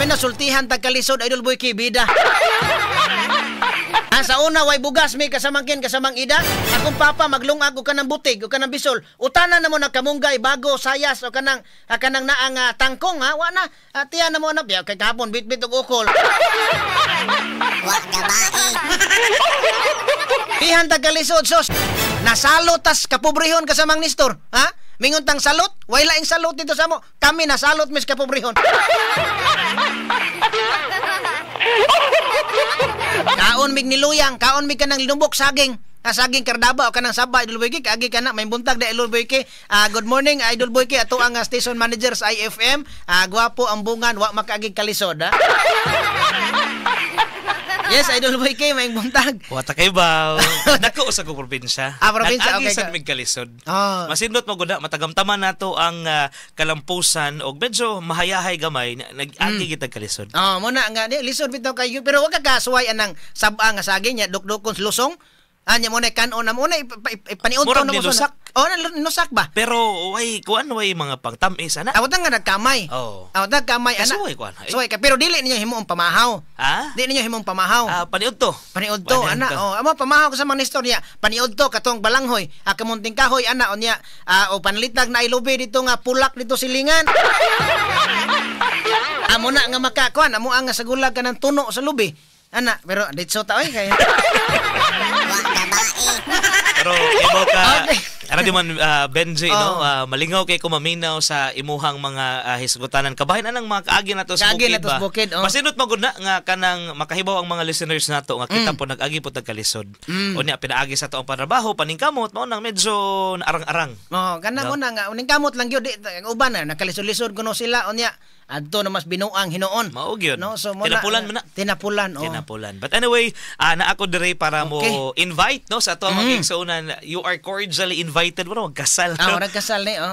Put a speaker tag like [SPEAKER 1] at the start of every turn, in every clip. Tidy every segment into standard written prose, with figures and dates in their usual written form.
[SPEAKER 1] Kami na sultihan tag kalisod, Idol Boy K, bida. Ah, sa una way bugas mi kasamangkin kasamang ida. Akong papa maglungag og kanang butig o kanang bisol. Utanan na mo na kamunggay, bago, sayas o kanang kanang naang tangkong ha. Wa na. Tiyan na mo na biya kay kahapon bitbit og ukol.
[SPEAKER 2] Wa gabae.
[SPEAKER 1] Pihan tag kalisod sos. Nasalot tas kapobrehon kasamang Nestor. Ha? Mingon tang salot, way laing salot dito sa mo. Kami nasalot mis kapobrehon. Kaon mig niluyang, kaon mig kanang linubok saging. Ah, saging kardaba o kanang saba, Idol Boy K, kaagi kana may buntag da, Idol Boy K. Ah, good morning, Idol Boy K, ato ang station manager sa IFM. Ah, gwapo ang bungan, wa makaagi kalisod ha. Yes, Idol Boy K, may buntag.
[SPEAKER 3] Wa ta kay baw. Nako sa ko probinsya.
[SPEAKER 1] Ah, probinsya,
[SPEAKER 3] nag-agi
[SPEAKER 1] okay
[SPEAKER 3] sad
[SPEAKER 1] ka.
[SPEAKER 3] Mig kalisod.
[SPEAKER 1] Oh.
[SPEAKER 3] Masindot mo gud na, matagamtaman nato ang kalampusan og medyo mahayahay gamay nag-agi kitag kalisod.
[SPEAKER 1] Oh, mo na nga di lisod bitaw kayo pero wa ka kasuway anang saba nga saging nya dukdukon sa lusong. Anya mo na kanon na mo na ipaniudto
[SPEAKER 3] Murag
[SPEAKER 1] na mo
[SPEAKER 3] nilusak.
[SPEAKER 1] Oh, nilusak ba?
[SPEAKER 3] Pero way kuan, way mga pangtam-is ana.
[SPEAKER 1] Awat nga nagkamay.
[SPEAKER 3] Oh.
[SPEAKER 1] Awat nagkamay ana.
[SPEAKER 3] Kasuway kuan, ay.
[SPEAKER 1] Suway ka pero dili ninyo himuong pamahaw.
[SPEAKER 3] Ha?
[SPEAKER 1] Dili ninyo himuong pamahaw.
[SPEAKER 3] Ah, paniudto.
[SPEAKER 1] Paniudto ana. Oh, amo pamahaw ko sa mga Nestor niya. Paniudto katong balanghoy, kamunting kahoy ana unya o panlitag na ilubi dito nga pulak dito silingan. Amo na nga makakuan, amo ang nga sagulag ka ng tuno sa lubi. Ana, pero ditso ta oy kay.
[SPEAKER 2] Wa gabae.
[SPEAKER 3] Pero ibaw ka ara di man Benji no,
[SPEAKER 1] Oh.
[SPEAKER 3] malingaw kay kumaminaw sa imuhang mga hisgutanan kabahin anang mga kaagi nato sa
[SPEAKER 1] Kaagi
[SPEAKER 3] bukid
[SPEAKER 1] nato sa
[SPEAKER 3] ba.
[SPEAKER 1] bukid, oh.
[SPEAKER 3] Masinot magud na nga kanang makahibaw ang mga listeners nato nga kita po nag-agi po tag kalisod. Unya pinaagi sa toong panrabaho paningkamot mao nang medyo naarang-arang.
[SPEAKER 1] Oh, kana
[SPEAKER 3] No?
[SPEAKER 1] mo na nga uning kamot lang gyud di ang uban na nakalisod-lisod kuno sila unya adto na mas binuang hinuon.
[SPEAKER 3] Mao gyud.
[SPEAKER 1] No, so mo na-
[SPEAKER 3] Tinapulan mo na.
[SPEAKER 1] Tinapulan, oh.
[SPEAKER 3] Tinapulan. But anyway, naa ako dire para mo invite no sa ato ang mga igsuonan. You are cordially invited mo magkasal.
[SPEAKER 1] Ah, murag kasal ni. Oh.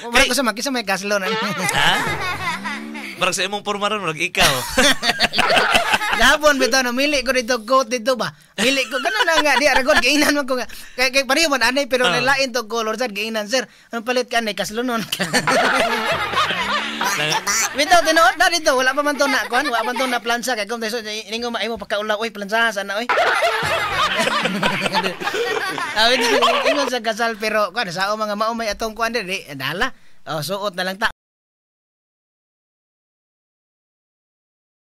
[SPEAKER 1] Murag ko sa makisa may kaslo na.
[SPEAKER 3] Ha? Murag sa imong porma ron, murag ikaw.
[SPEAKER 1] Gahapon bitaw namili ko dito coat dito ba. Mili ko ganun na nga di aragon giinan man ko nga. Kay kay pareho man anay pero lain to color sad giinan sir. Anong palit ka anay kaslonon ka.
[SPEAKER 2] Wa gabae.
[SPEAKER 1] Bitaw tinuod na dito wala pa man to na kuan, wala man to na plansa kay kung so ningo maimo pagkaulaw oy plansa sana oy. Ah, bitaw, ingon sa kasal pero kuan sa mga maumay atong kuan diri dala. Oh, suot na lang ta.